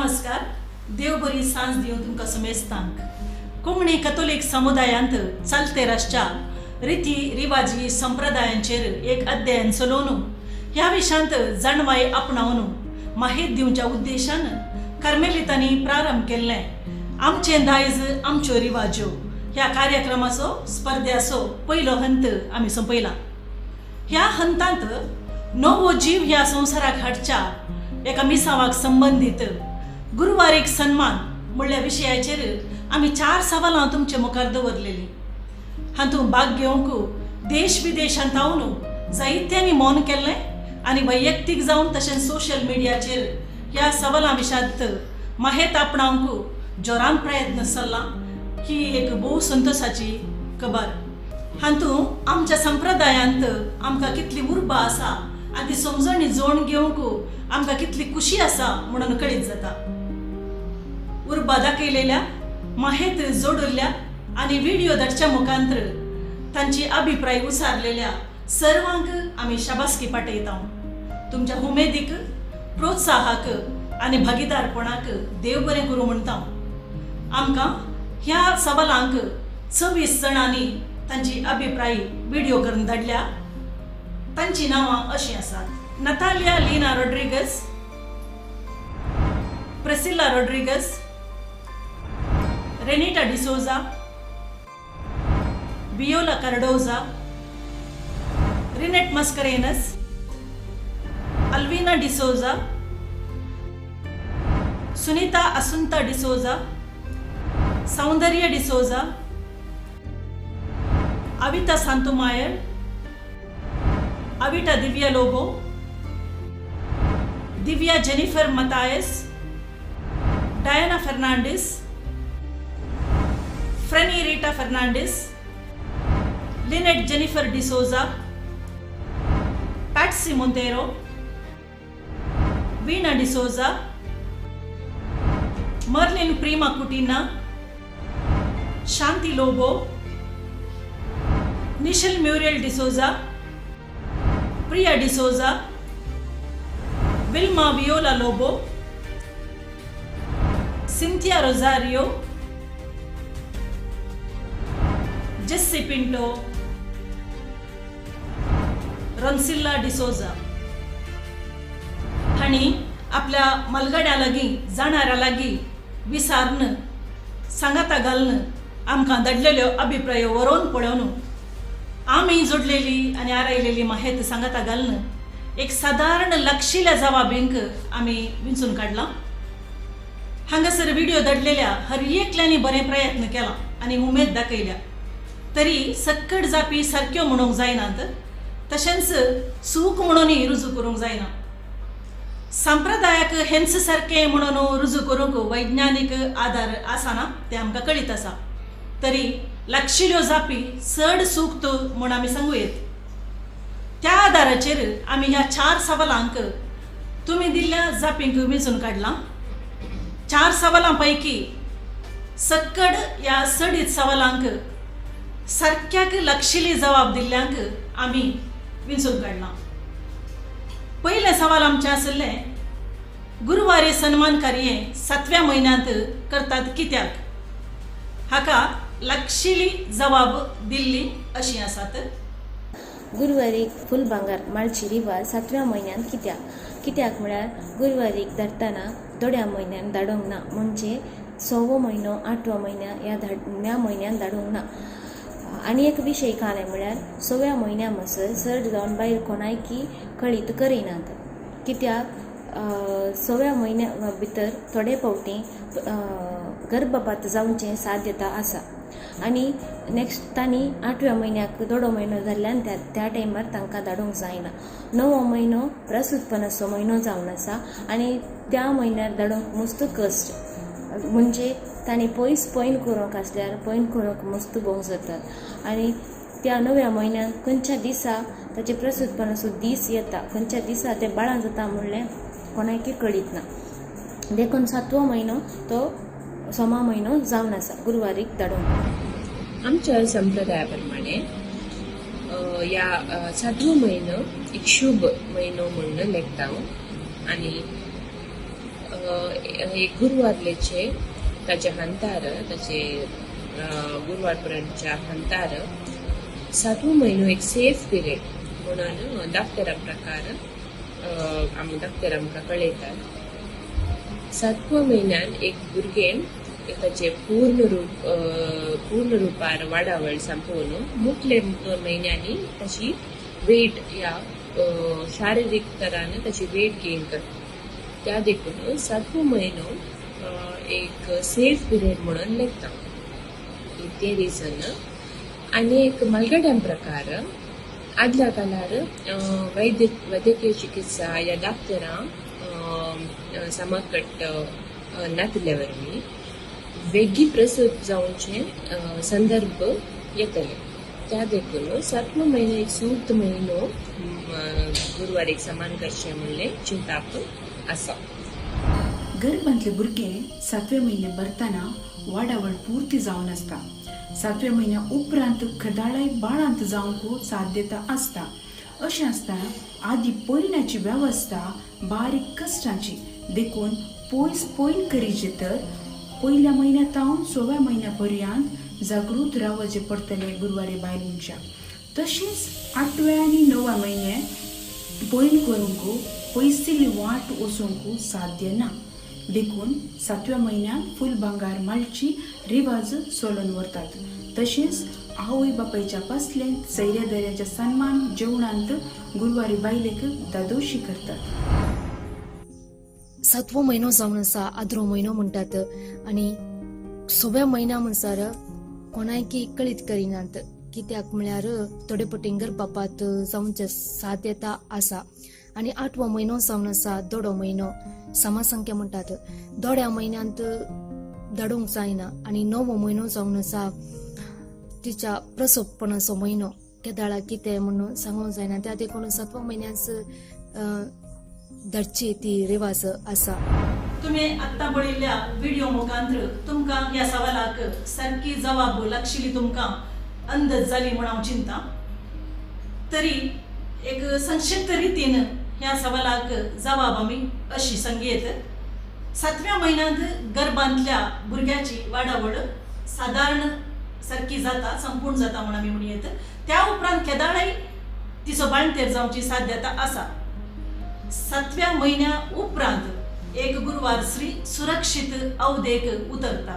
नमस्कार. देव बरी सांज दिवं तुमकां समेस्तांक. कोंकणी कथोलीक समुदायांत चलते आसच्या रिती रिवाजी संप्रदायांचेर एक अध्ययन चलोवन ह्या विशयांत जाणवाय आपणावन माहीत दिवच्या उद्देशान कार्मेलितांनी प्रारंभ केल्लें आमचें दायज आमच्यो रिवाज्यो ह्या कार्यक्रमाचो स्पर्ध्याचो पयलो हंत आमी सोंपयला. ह्या हंतांत नवो जीव ह्या संवसाराक हाडच्या एका मिसावाक संबंदीत गुरुवारीक सन्मान म्हणल्या विशयाचेर आमी 4 सवालां तुमचे मुखार दवरलेलीं. हातूंत भाग घेवंक देश विदेशांत हांव जायत्यांनी मौन केल्लें आनी वैयक्तीक जावन तशेंच सोशल मिडियाचेर ह्या सवालां विशयांत माहेत आपणावंक जोरान प्रयत्न चल्ला ही एक भोव संतोशाची खबर. हातूंत आमच्या संप्रदायांत आमकां कितली उर्बा आसा आनी ती समजणी जोड घेवंक आमकां कितली खुशी आसा म्हणून कळीत जाता. उर्बा दाखयलेल्या माहेत जोडिल्ल्या आनी व्हिडियो धाडच्या मुखांतर तांची अभिप्राय उसारलेल्या सर्वांक आमी शाबासकी पाठयता. तुमच्या उमेदीक, प्रोत्साहाक आनी भागीदारपणाक देव बरें करूं म्हणटा. आमकां ह्या सवालांक 24 जाणांनी तांची अभिप्राय व्हिडियो करून धाडल्या. तांची नांवां अशीं आसात: Natalia Lina Rodrigues, Priscilla Rodrigues, Renita D'Souza, Viola Cardoza, Rinet Mascarenhas, Alvina D'Souza, Sunita Asunta D'Souza, Soundarya D'Souza, Avita Santumayar, Avita Divya Lobo, Divya Jennifer Mathias, Diana Fernandes, Freny Rita Fernandes, Lynette Jennifer D'Souza, Patsy Monteiro, Veena D'Souza, Merlin Prima Coutinho, Shanti Lobo, Nischal Muriel D'Souza, Priya D'Souza, Wilma Viola Lobo, Cynthia Rosario, Jessie Pinto, Ronsilla D'Souza हांणी आपल्या मलगड्या लागीं जाणाऱ्या लागीं विसारन सांगाता घालून आमकां धाडलेल्यो अभिप्राय वरोवन पळोवन आमी जोडलेली आनी आरायलेली माहेत सांगाता घालून एक सादारण लक्षिल्या जवाबींक आमी विंचून काडलां. हांगासर व्हिडियो धाडलेल्या हर एकल्यांनी बरें प्रयत्न केला आनी उमेद दाखयल्या तरी सक्कड जापी सारक्यो म्हणूंक जायनात, तशेंच चूक म्हणूनय रुजू करूंक जायना. संप्रदायाक हेंच सारकें म्हणून रुजू करूंक वैज्ञानीक आदार आसना तें आमकां कळीत आसा, तरी लक्षिल्यो जापी चड चूक म्हूण आमी सांगू येत. त्या आदाराचेर आमी ह्या 4 सवालांक तुमी दिल्ल्या जापींक वेंचून काडलां. 4 सवालां पैकी सक्कड ह्या सडीत सवालांक सारक्याक लक्षिली जबाब दिल्ल्यांक आमी वेंचून काडलां. पयलें सवाल आमचें आशिल्लें, गुरुवारी सन्मान कार्य 7व्या म्हयन्यांत करतात कित्याक? हाका लक्षिली जबाब दिल्ली अशी आसात. गुरुवारीक फुल भांगर माळची रिवाज 7व्या म्हयन्यांत कित्याक? कित्याक म्हळ्यार गुरुवारीक धाडटना थोड्या म्हयन्यान धाडूंक ना, म्हणजे 6वो म्हयनो 8वो म्हयन्या ह्या म्हयन्यान धाडूंक ना. आनी एक विशय कालें म्हळ्यार 6व्या म्हयन्या म्हणसर चड जावन बायल कोणायकी कळीत करिनात, कित्याक 6व्या म्हयन्या भितर थोडे फावटी गर्भपात जावचें साध्यता आसा. आनी नेक्स्ट तांणी 8व्या म्हयन्याक दोडो म्हयनो जाल्ल्यान त्या टायमार तांकां धाडूंक जायना. 9वो म्हयनो प्रसुत्पनाचो म्हयनो जावन आसा आनी त्या म्हयन्यार धाडूंक मस्त कश्ट, म्हणजे तांणी पयस पयन करूंक आसल्यार पयन करूंक मस्त भोंग जातात. आनी त्या 9व्या म्हयन्याक खंयच्या दिसा ताचे प्रसुत्पनाचो दीस येता, खंयच्या दिसा तें बाळां जाता म्हणलें कोणाकय कळीत ना. देखून 7वो म्हयनो तो सोमा म्हयनो जावन आसा गुरुवारीक धाडूंक. आमच्या संप्रदाया प्रमाणे ह्या 7वो म्हयनो एक शुभ म्हयनो म्हणून लेखता आनी एक गुरवारलेचे ताचे हंतार ताचे गुरवारपणाच्या हंतार सातवो म्हयनो एक सेफ पिरियड म्हणून दाक्तेरा प्रकार आमी दाक्तेर आमकां कळयतात. सातव्या म्हयन्यान एक भुरगें ताचे पूर्ण रुपार वाडावळ संपोवन मुखले 2 म्हयन्यांनी ताची वेट ह्या शारिरीक तरान ताची वेट गेन करता. त्या देखून सातवो म्हयनो एक सेफ पिरियड म्हणून लेखता ते रिजन. आनी एक मलगड्यां प्रकार आदल्या काळार वैद्यकीय चिकित्सा या दाक्तरां समकट नातिल्ल्या वरवीं वेगीं प्रसूत जावचे संदर्भ येतले. त्या देखून सातवो म्हयनो एक सूक्त म्हयनो गुरवारीक समान करचें म्हणलें चिंताप आसा. गर्भांतले भुरगे सातवे म्हयने भरतना वाडावळ पुर्ती जावन आसता. सातव्या म्हयन्या उपरांत खदाळाय बाळांत जावंक साध्यता आसता. अशें आसतना आदी पयणाची वेवस्था बारीक कश्टांची देखून पयस पयण करीचे तर पयल्या म्हयन्या तावन सव्या म्हयन्या पर्यंत जागृत रावचें पडटलें गुरवारी बायल मनशाक. तशेंच 8व्या आनी 9व्या म्हयने पयण करूंक पयसिल्ली वाट वचूंक साध्य ना. देखून सातव्या म्हयन्यांत फूल भांगार माळची रिवाज चलोवन व्हरतात. तशेंच आवय बापायच्या पासलें सैऱ्या दर्याच्या सन्मान जेवणांत गुरवारी बायलेक दादोशी करतात. सातवो म्हयनो जावन आसा आदरो म्हयनो म्हणटात आनी सव्या म्हयन्या म्हणसर कोणायकी कळीत करिनात कित्याक म्हळ्यार थोडे पटीं गर्भपात जावचे साध्यता आसा. आनी 8वो म्हयनो जावन आसा दोडो म्हयनो समसंख्या म्हणटात. दोड्या म्हयन्यांत धाडूंक जायना आनी 9वो म्हयनो जावन आसा तिच्या प्रसवपणाचो म्हयनो केदाळा कितें म्हणून सांगूंक जायना. त्या देखून सातव्या म्हयन्याच धाडची ती रिवाज आसा. तुम्ही आत्तां पळयल्ल्या व्हिडिओ मुखांत्र तुमकां ह्या सवालाक सारकी जवाब लागशिल्ली तुमकां अंदाज जाली म्हूण हांव चिंता. तरी एक संक्षिप्त रितीन ह्या सवालाक जवाब आमी अशी सांगयेत. सातव्या म्हयन्यांत गर्भांतल्या भुरग्याची वाडावळ सादारण सारकी जाता, संपूर्ण जाता म्हूण आमी म्हणयेत. त्या उपरांत केदाळय तिचो बाळंतेर जावची साध्यता आसा. सातव्या म्हयन्या उपरांत एक गुरवार स्त्री सुरक्षीत अवधेक उतरता.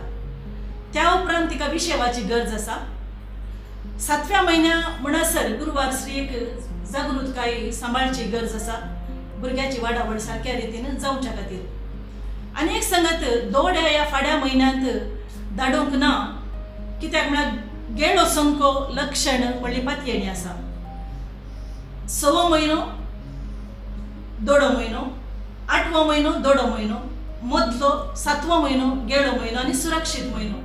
त्या उपरांत तिका विशेवाची गरज आसा. सातव्या म्हयन्या म्हणसर गुरवार स्त्रीयेक जागृतकाय सांबाळची गरज आसा भुरग्याची वाडावळ सारक्या रितीन जावच्या खातीर. आनी एक सांगत दोड्या ह्या फाड्या म्हयन्यांत धाडूंक ना कित्याक म्हळ्यार गेळो संको लक्षण म्हणली पातयेणी आसा. 6वो म्हयनो दोडो म्हयनो, 8वो म्हयनो दोडो म्हयनो, मदलो 7वो म्हयनो गेळो म्हयनो आनी सुरक्षीत म्हयनो,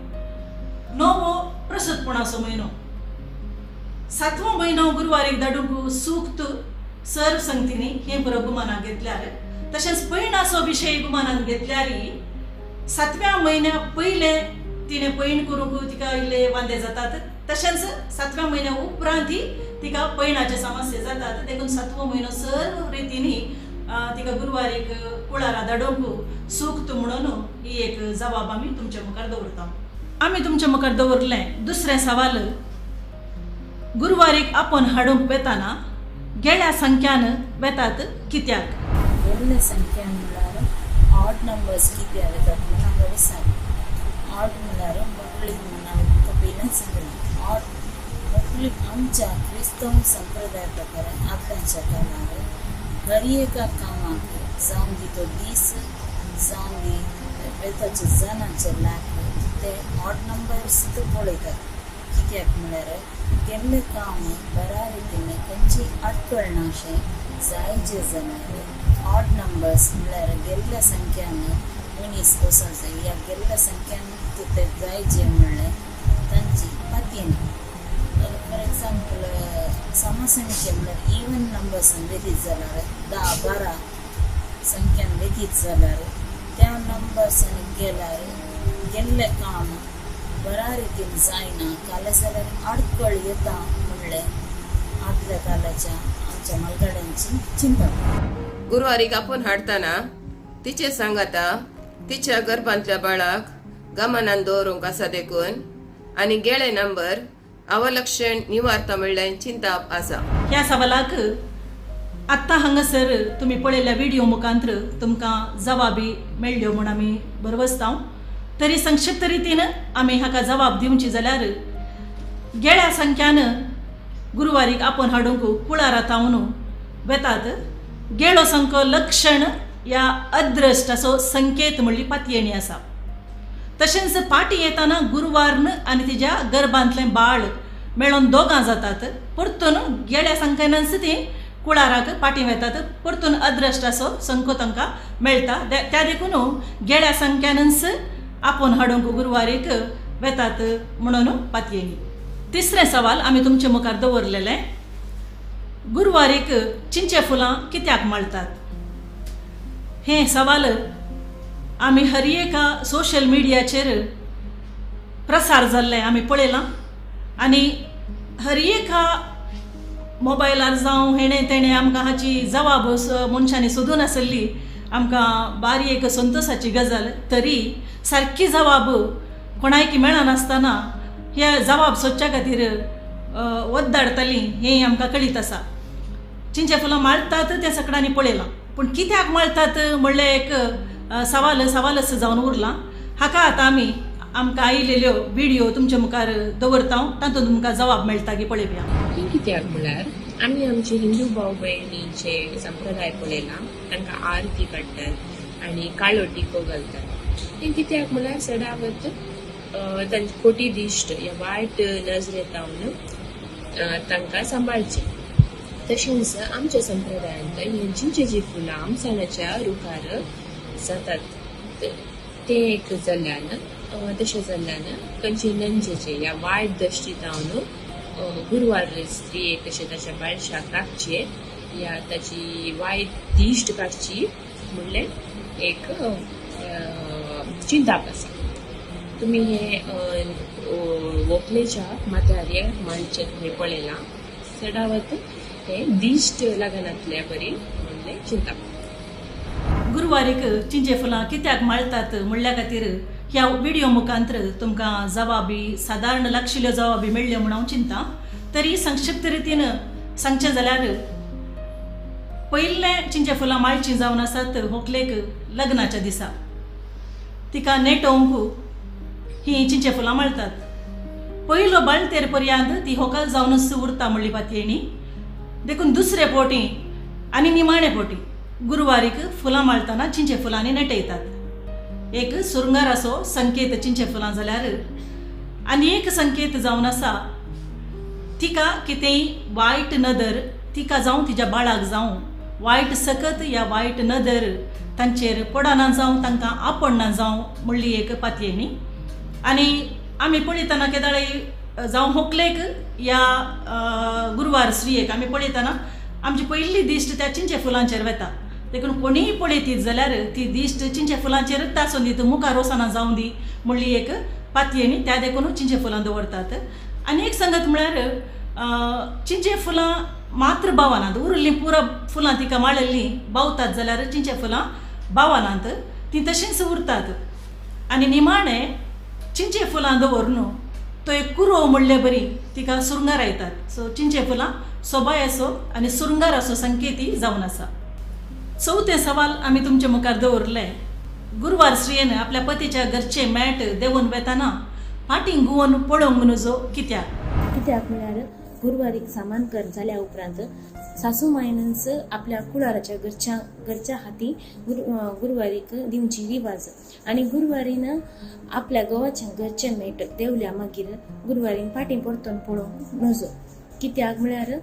9वो प्रसूतपणाचो म्हयनो. 7वो म्हयनो गुरवारीक धाडूंक सूक्त सर्व संगतींनी हें पुरो गुमानाक घेतल्यार तशेंच पयणाचो विशय गुमानान घेतल्यार 7व्या म्हयन्या पयलें तिणें पयण करूंक तिका इल्ले वांदे जातात. तशेंच 7व्या म्हयन्या उपरांतय तिका पयणाचे समस्या जातात. देखून 7वो म्हयनो सर्व रितींनी तिका गुरवारीक कुळारा धाडूंक सूक्त म्हणून ही एक जबाब आमी तुमच्या मुखार दवरता. आमी तुमच्या मुखार दवरलें दुसरें सवाल, गुरवारीक आपोवन हाडूंक वेताना गेल्या संख्यान वेतात कित्याक? गेल्ल्या संख्यान म्हळ्यार ऑड नंबर्स कित्याक वेतात म्हणून हांव विचार. ऑड म्हळ्यार मोगळी म्हणून हांवें तुमकां पयलींच सांगलें. ऑड मोगळी आमच्या क्रिस्तांव संप्रदाय प्रकारान आदल्यांच्या काळार हर एका कामाक जावं दी तो दीस जावं दी वेताचे जणांचे लाख ते ऑड नंबर्स पळयतात. कित्याक म्हळ्यार केल्लें काम बऱ्या रितीन खंयची अडकळ ना अशें जायचे जाल्यार ऑड नंबर्स म्हळ्यार गेल्ल्या संख्यान मनीस वचोंक जाय ह्या गेल्ल्या संख्यान ते जायचे म्हणलें तांची पातयेणी. फॉर एग्जाम्पल समसंख्या म्हळ्यार इवन नंबर्सान व्यतीत जाल्यार 10 12 संख्यान व्यतीत जाल्यार त्या नंबर्सान गेल्यार गेल्लें काम बऱ्या रितीन जायना काल्यार जाल्यार अडकळ येता म्हणलें आदल्या काळाच्या आमच्या म्हालगड्यांची चिंता. गुरवारीक आपोवन हाडटाना तिचे सांगाता तिच्या गर्भांतल्या बाळाक गमनान दवरूंक आसा देखून आनी गेळे नंबर अवलक्षण निवारता म्हणल्यार चिंताप आसा. ह्या सवालाक आत्तां हांगासर तुमी पळयल्ल्या व्हिडियो मुखांत्र तुमकां जवाबी मेळ्ळ्यो म्हूण आमी भरवसता. तरी संक्षिप्त रितीन आमी हाका जवाब दिवची जाल्यार गेळ्या संख्यान गुरुवारीक आपोवन हाडूंक कुळारा थावन वेतात. गेळो संक लक्षण या अद्रश्ट असो संकेत म्हणली पातयेणी आसा. तशेंच पाटी येताना गुरवारन आनी तिज्या गर्भांतलें बाळ मेळोन दोगां जातात. परतून गेळ्या संख्यानच ती कुळाराक पाटी वेतात. परतून अद्रश्ट असो संको तांकां मेळटा. त्या देखून गेळ्या संख्यानच आपोवन हाडूंक गुरवारीक वेतात म्हणून पातयेणी. तिसरें सवाल आमी तुमचे मुखार दवरलेलें, गुरवारीक चिंचे फुलां कित्याक माळटात? हें सवाल आमी हर एका सोशल मिडियाचेर प्रसार जाल्लें आमी पळयलां आनी हर एका मोबायलार जावं हेणें तेणें आमकां हाची जवाब मनशांनी सोदून आसली. आमकां बारी एक संतोसाची गजाल. तरी सारकी जवाब कोणायकी मेळनासतना हे जवाब सोदच्या खातीर वद्दाडतालीं हें आमकां कळीत आसा. चिंचे फुलां माळटात तें सगळ्यांनी पळयलां, पूण कित्याक माळटात म्हणलें एक सवाल सवालच जावन उरलां. हाका आतां आमी आमकां आयिल्ल्यो व्हिडियो तुमच्या मुखार दवरता, तातूंत तुमकां जवाब मेळटा की पळोवया. ही कित्याक म्हळ्यार आमी आमचे हिंदू भाव भयणीचे संप्रदाय पळयला, तांकां आरती काडटात आनी काळो टिको घालतात. हें कित्याक म्हळ्यार सदावत तांची खोटी दिश्ट या वायट नजरेतावन तांकां सांबाळचें. तशेंच आमच्या संप्रदायांत ही चिंचेची फुलां आमसाणाच्या रुखार जातात तें एक जाल्ल्यान, तशें जाल्ल्यान खंयचे नंजेचे या वायट दृश्टी जावन गुरवार स्त्रियेक तशें ताच्या बाळशाक राखचें या ताची वायट दिश्ट काडची म्हणलें एक चिंताप आसा. तुमी हे व्हंकलेच्या माथ्यार माळचें तुमी पळयलां, चडावत हे दिश्ट लागनातल्या बरी म्हणलें चिंताप. गुरवारीक चिंचे फुलां कित्याक माळटात म्हणल्या खातीर ह्या व्हिडियो मुखांत्र तुमकां जवाबी सादारण लागशिल्ल्यो जवाबी मेळ्ळ्यो म्हूण हांव चिंता. तरी संक्षिप्त रितीन सांगचें जाल्यार पयलें चिंचे फुलां माळचीं जावन आसात व्हंकलेक लग्नाच्या दिसा तिका नेटोवंक हीं चिंचे फुलां माळटात. पयलो बाळतेर पर्यंत ती होकल जावनच उरता म्हणली पातयेणी. देखून दुसरे पोटी आनी निमाणे पोटी गुरवारीक फुलां माळटना चिंचे फुलांनी नेटयतात. एक सुरंगाराचो संकेत चिंचे फुलां जाल्यार आनी एक संकेत जावन आसा तिका कितेंय वायट नदर तिका जावं तिच्या बाळाक जावं वायट सकत या वायट नदर तांचेर पडना जावं तांकां आपडना जावं म्हणली एक पातयेणी. आनी आमी पळयतना केदाळी जावं होकलेक या गुरवार स्त्रियेक आमी पळयतना आमची पयली दिश्ट त्या चिंचे फुलांचेर वता. देखून कोणीय पळयतीत जाल्यार ती दिश्ट चिंचे फुलांचेरच आसूं दी, मुखार वचना जावं दी म्हणली एक पातयेणी. त्या देखून चिंचे फुलां दवरतात. आनी एक सांगत म्हळ्यार चिंचे फुलां मात्र बावनात, उरिल्लीं पुरा फुलां तिका माळिल्लीं बावतात जाल्यार चिंचे फुलां बावनात, तीं तशींच उरतात. आनी निमाणें चिंचे फुलां दवरून तो एक कुरोव म्हणले बरी तिका सुरंगारायतात. सो चिंचे फुलां सोबाय असो आनी सुरंगाराचो संकेती जावन आसा. चवथें सवाल आमी तुमचे मुखार दवरलें, गुरवार स्त्रियेन आपल्या पतीच्या घरचे मॅट देंवोवन वेताना फाटीं गुवोन पळोवंक नजो कित्याक? कित्याक म्हळ्यार गुरवारीक सामान कर जाल्या उपरांत सासू मायनच आपल्या कुळाराच्या घरच्या घरच्या हाती गुरवारीक दिवची रिवाज. आनी गुरवारीन आपल्या घोवाच्या घरचे मेट देंवल्या मागीर गुरवारीन फाटीं परतून पळोवंक नजो. कित्याक म्हळ्यार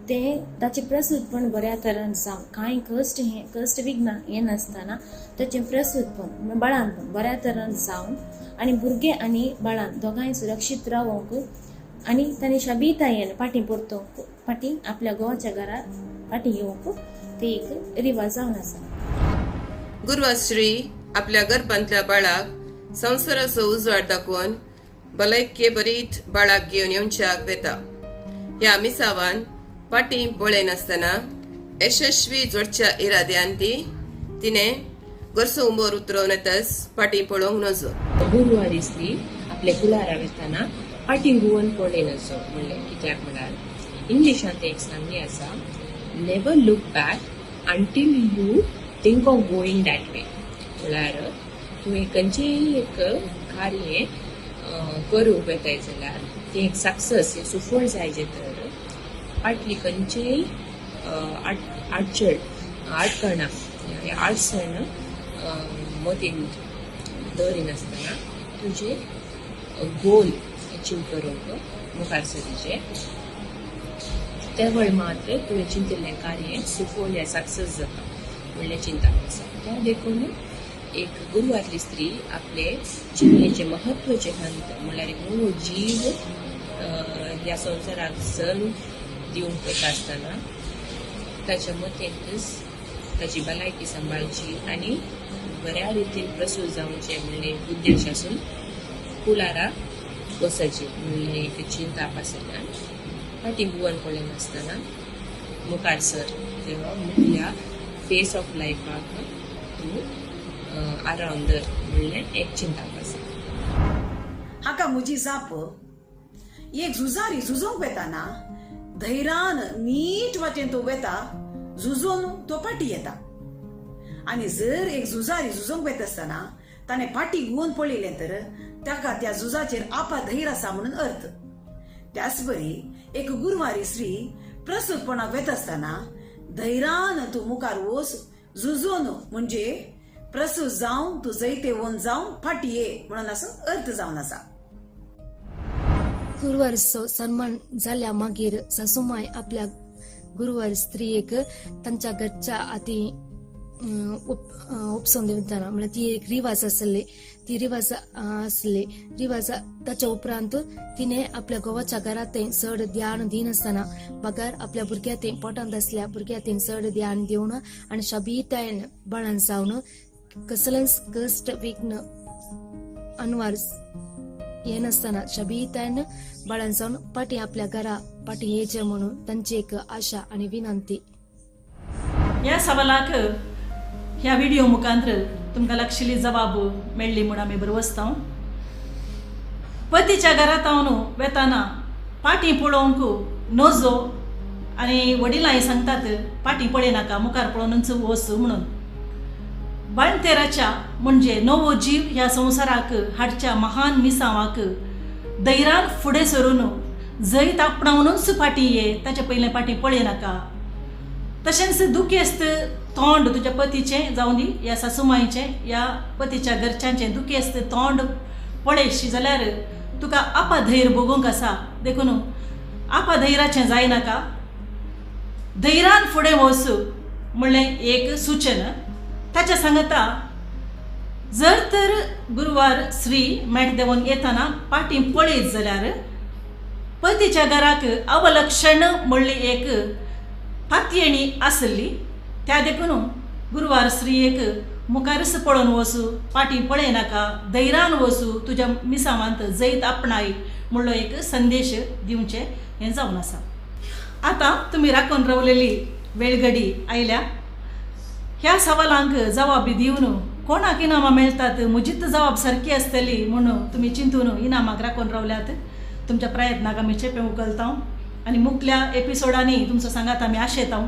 तें ताचें प्रसूतपण बऱ्या तरान जावं, कांय कश्ट हें कश्ट विघ्न येनासतना ताचें प्रसूतपण बाळांतपण बऱ्या तरान जावन आनी भुरगें आनी बाळान दोगांय सुरक्षीत रावोंक आनी तांणी शाबीतायेन फाटीं परतूंक फाटीं आपल्या घोवाच्या घरा फाटीं येवंक ते एक रिवाज जावन आसा. गुरवार आपल्या गर्भांतल्या बाळाक संवसाराचो उजवाड दाखोवन भलायके बरीत बाळाक घेवन येवच्याक वेता. ह्या मिसावान फाटीं पळयनासतना यशस्वी जोडच्या इराद्यान ती तिणें घरचो उंबोर उतरोवन येताच फाटीं पळोवंक नजो. गुरवारी स्त्री आपल्या कुळारा वेताना फाटीं घुंवन पळय नजो. म्हणलें कित्याक म्हळ्यार इंग्लिशांत एक सांगणी आसा, never look back until you think of going that way. म्हळ्यार तुवें खंयचेंय एक कार्य करूंक वेताय जाल्यार तें एक सक्सेस सुफळ जायचें तर फाटली खंयचेय आडचण आडकणां आडसण मतींत दवरिनासतना तुजें गोल अचीव करूंक मुखार सरीचें. तेवळ मात्र तुवें चिंतिल्लें कार्य सुफळ या सक्सेस जाता म्हणलें चिंतप आसा. त्या देखून एक गुरवारली स्त्री आपले जिणेचें म्हत्वाचें हंत म्हणल्यार एक नवो जीव ह्या संवसाराक जल्म दिवंक वता आसतना ताच्या मतेंतच ताची भलायकी सांबाळची आनी बऱ्या रितीन प्रसूत जावचें म्हणलें एक उद्देश आसून कुळारा वचचें म्हणलें एक चिंताप आशिल्ल्यान फाटीं घुंवन पळयनासतना मुखार सर तेव्हा मुखल्या फेस ऑफ लायफाक तूं आरावन धर म्हणलें एक चिंताप आसा. हाका म्हजी जाप, एक झुजारी झुजोंक वेताना धैरान नीट वाटेन तो वेता, झुजोन तो फाटी येता. आनी जर एक झुजारी झुजोंक वेता आसतना ताणें फाटी घुंवन पळयलें तर ताका त्या झुजाचेर आपा धैर आसा म्हणून अर्थ. त्याच बरी एक गुरवारी स्त्री प्रसूतपणाक वेता आसतना धैरान तूं मुखार वच, झुजोन म्हणजे प्रसूत जावन तूं जैतेवन जावन फाटी ये म्हणून असो अर्थ जावन आसा. गुरवारचो सन्मान जाल्या मागीर सासूमाय आपल्या गुरवार स्त्रियेक तांच्या घरच्या आती उपसोवन दिवतना म्हळ्यार ती एक रिवाज आसली, ती रिवाज आसली रिवाज. ताच्या उपरांत तिणें आपल्या घोवाच्या घरांत चड ध्यान दिनासतना बगर आपल्या भुरग्या थंय पोटांत आसल्या भुरग्या थंय चड ध्यान दिवन आनी शाबीतायेन बाळान जावन कसलेंच कश्ट विघ्न अनवार येनासतना शाबीतायेन बाळान जावन फाटीं आपल्या घरा फाटीं येचें म्हणून तांची एक आशा आनी विनंती. ह्या सवालाक ह्या व्हिडिओ मुखांत्र तुमकां लागशिल्ली जबाब मेळ्ळी म्हूण आमी बरवसता. पतीच्या घरांत हांव वेताना फाटीं पळोवंक नजो आनी वडिलांय सांगतात फाटीं पळयनाका, मुखार पळोवनूच वच म्हणून. बाळंतेराच्या म्हणजे नवो जीव ह्या संवसाराक हाडच्या महान मिसांवाक धैरान फुडें सरून जैत आपणावनूच फाटीं ये, ताच्या पयलें फाटीं पळयनाका. तशेंच दुखेस्त तोंड तुज्या पतीचें जावं दी या सासूमायचें या पतीच्या घरच्यांचें दुखेस्त तोंड पळयशी जाल्यार तुका आपाधैर भोगूंक आसा. देखून आपाधैराचें जायनाका, धैरान फुडें वच म्हणलें एक सुचन. ताच्या सांगता जर तर गुरवार स्त्री मेट देंवन येताना फाटीं पळयत जाल्यार पतीच्या घराक अवलक्षण म्हणली एक पातयेणी आसली. त्या देखून गुरवार स्त्रियेक मुखारच पळोवन वचू, फाटीं पळयनाका, धैरान वचू, तुज्या मिसावांत जैत आपणाय म्हणलो एक संदेश दिवचें हें जावन आसा. आतां तुमी राखून रावलेली वेळगडी आयल्या. ह्या सवालांक जवाब दिवन कोणाक इनामां मेळटात, म्हजीच जवाब सारकी आसतली म्हणून तुमी चिंतून इनामाक राखून रावल्यात. तुमच्या प्रयत्नाक आमी चेपें उखलता आनी मुखल्या एपिसोडांनी तुमचो सांगात आमी आशेता.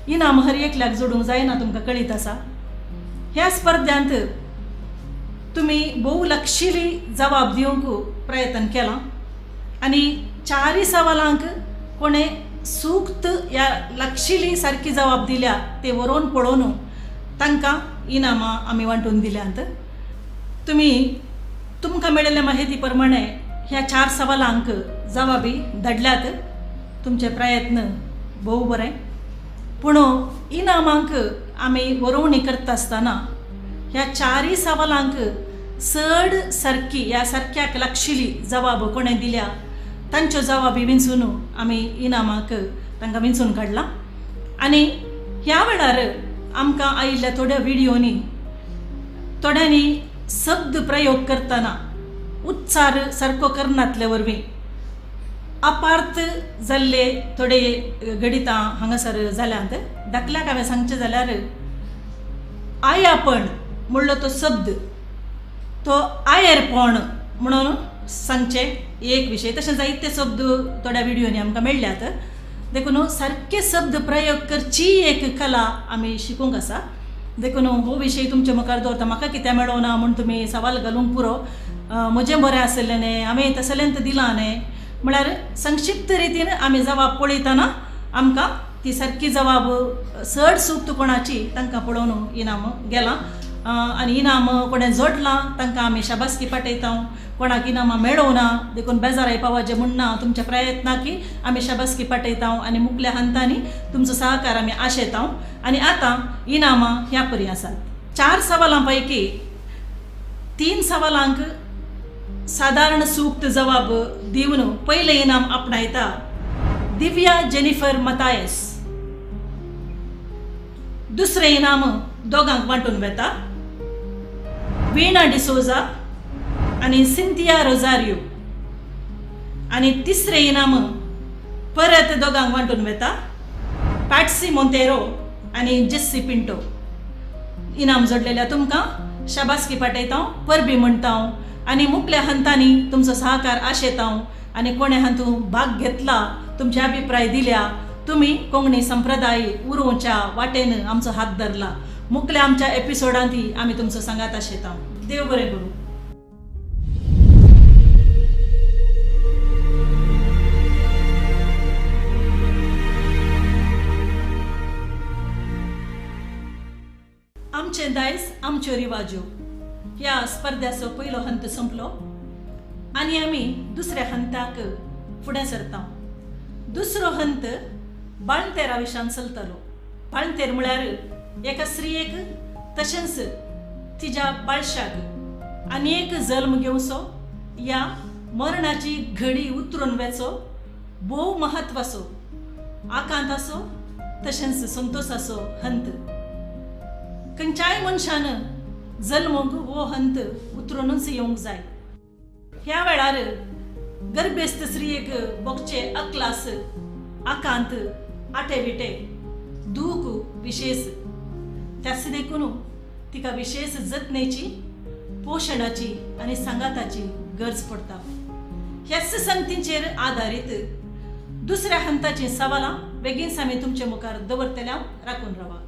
इनाम हर एकल्याक जोडूंक जायना, तुमकां कळीत आसा. ह्या स्पर्ध्यांत तुमी भोव लक्षिली जवाब दिवंक प्रयत्न केला आनी चारय सवालांक कोणें सूक्त या लक्षिली सारकी जवाब दिल्या ते बरोवन पळोवन तांकां इनामां आमी वांटून दिल्यांत. तुमी तुमकां मेळिल्ले माहिती प्रमाणे ह्या चार सवालांक जवाबी धाडल्यात. तुमचे प्रयत्न भोव बरें, पूण इनामांक आमी बरोवणी करता आसतना ह्या चारय सवालांक चड सारकी ह्या सारक्याक लागशिल्ली जवाब कोणें दिल्या तांच्यो जवाबी विंचून आमी इनामाक तांकां विंचून काडलां. आनी ह्या वेळार आमकां आयिल्ल्या थोड्या व्हिडियोनी थोड्यांनी शब्द प्रयोग करतना उच्चार सारको करनातले वरवीं अपार्थ जाल्ले थोडे गणितां हांगासर जाल्यांत. धाकल्याक हांवें सांगचें जाल्यार आयापण म्हणलो तो शब्द तो आयेरपण म्हणून सांगचे एक विशय. तशें जायते शब्द थोड्या व्हिडियोनी आमकां मेळ्ळ्यात. देखून सारके शब्द प्रयोग करची एक कला आमी शिकूंक आसा. देखून हो विशय तुमच्या मुखार दवरता. म्हाका कित्याक मेळोना म्हूण तुमी सवाल घालूंक पुरो, म्हजें बरें आसलें न्ही, हांवें तसलेंत दिलां न्ही म्हळ्यार संक्षिप्त रितीन आमी जबाब पळयतना आमकां ती सारकी जबाब चड सूक्त कोणाची तांकां पळोवन इनाम गेलां आनी इनाम कोणें जोडलां तांकां आमी शाबासकी पाठयता. कोणाक इनामां मेळोवना देखून बेजार येवपाचें म्हूण ना, तुमच्या प्रयत्नाकी आमी शाबासकी पाठयता आनी मुखल्या हंतांनी तुमचो सहकार आमी आशेता. आनी आतां इनामां ह्या परी आसात. 4 सवालां पैकी 3 सवालांक सादारण सूक्त जवाब दिवन पयलें इनाम आपणायता दिव्या जेनिफर मतायस. दुसरें इनाम दोगांक वांटून वेता वीणा डिसोजा आनी सिंथिया रोजारियो. आनी तिसरें इनाम परत दोगांक वांटून वेता पॅट्सी मोंतेरो आनी जेस्सी पिंटो. इनाम जोडलेल्या तुमकां शाबासकी पाठयता, परबी म्हणटा आनी मुखल्या हंतांनी तुमचो सहकार आशेता. आनी कोणें हातूंत भाग घेतला, तुमचे अभिप्राय दिल्या, तुमी कोंकणी संप्रदाय उरोवच्या वाटेन आमचो हात धरला. मुखल्या आमच्या एपिसोडांत आमी तुमचो सांगात आशेता. देव बरें करूं. आमचें दायज आमच्यो रिवाज्यो ह्या स्पर्ध्याचो पयलो हंत संपलो आनी आमी दुसऱ्या हंताक फुडें सरता. दुसरो हंत बाळंतेरा विशान चलतालो. बाळंतेर म्हळ्यार एका स्त्रियेक तशेंच तिज्या बाळशाक आनी एक जल्म घेवचो या मरणाची घडी उतरून वेचो भोव महत्वाचो आकांताचो तशेंच संतोसाचो हंत. खंयच्याय मनशान जल्मूंक हो हंत उतरूनच येवंक जाय. ह्या वेळार गर्भेस्त स्त्रियेक भोगचे अकलास, आकांत, आटे विटे, दूख विशेष, त्याच देखून तिका विशेष जतनेची, पोशणाची आनी सांगाताची गरज पडटा. ह्याच संगतींचेर आदारीत दुसऱ्या हंताचीं सवालां बेगीनच आमी तुमचे मुखार दवरतल्या. राखून रावा.